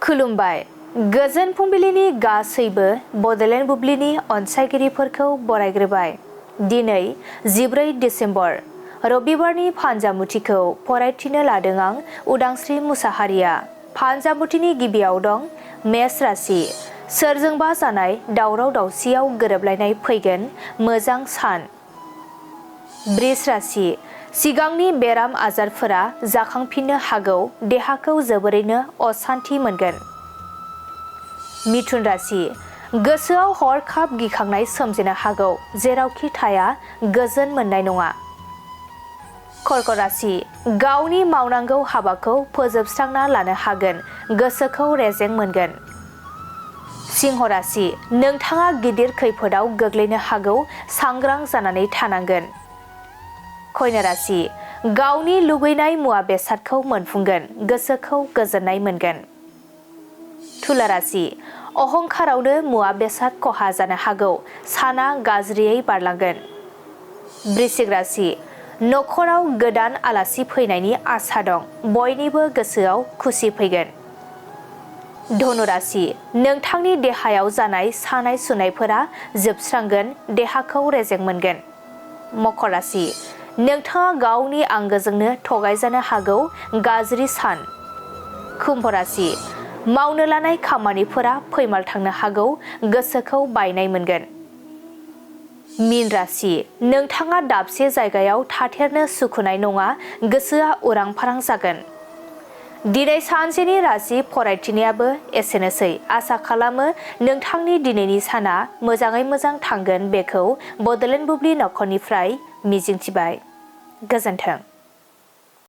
खुलुमबाय गोजोन फुंबिलिनि गासैबो बडलेण्ड बुब्लिनि अनसायगिरिफोरखौ बरायग्रोबाय। दिनै 14 डिसेम्बर रबिबारनि फानजामुथिखौ फरायथिनो लादों आं उदांस्रि मुसाहारिया। फानजामुथिनि गिबियाव दं मेष राशि। सोरजोंबा जानाय दावराव दावसियाव गोरोबलायनाय फैगोन मोजां सान। बृष राशि। सिगांनि बेराम आजारफोरा जाखांफिननो हागौ, देहाखौ जोबोरैनो असान्थि मोनगोन। मिथुन राशि। गोसोआव हरखाब गिखांनाय सोमजिनो हागौ, जेरावखि थाया गोजोन मोननाय नङा। कर्कट राशि। गावनि मावनांगौ हाबाखौ फोजोबस्रांना लानो हागोन, गोसोखौ रेजें मोनगोन। सिंह राशि। नोंथाङा गिदिर खैफोदाव गोग्लैनो हागौ, सांग्रां जानानै थानांगोन। कन्या राशि। गावनि लुबैनाय मुवा बेसादखौ मोनफुंगोन, गोसोखौ गोजोननाय मोनगोन। तुला राशि। अहंखारावनो मुवा बेसाद खहा जानो हागौ, साना गाज्रियै बारलांगोन। वृश्चिक राशि। नखराव गोदान आलासि फैनायनि आसा दं, बयनिबो गोसोआव खुसि फैगोन। धनु राशि। नोंथांनि देहायाव जानाय सानाय सुनायफोरा जोबस्रांगोन, देहाखौ रेजें मोनगोन। मकर राशि। नोंथाङा गावनि आंगोजोंनो थगायजानो हागौ, गाज्रि सान। कुम्भ राशि। मावनो लानाय खामानिफोरा फैमाल थांनो हागौ, गोसोखौ बायनाय मोनगोन। मीन राशि। नोंथाङा दाबसे जायगायाव थाथेरनो सुखुनाय नङा, गोसोआ उरां फारां जागोन। दिनै सानसेनि राशि फरायथिनायाबो एसेनोसै। आसा खालामो नोंथांनि दिनैनि साना मोजाङै मोजां थांगोन, बेखौ बडलेण्ड बुब्लि नखरनिफ्राय मिजिंथिबाय। गोजोन्थों।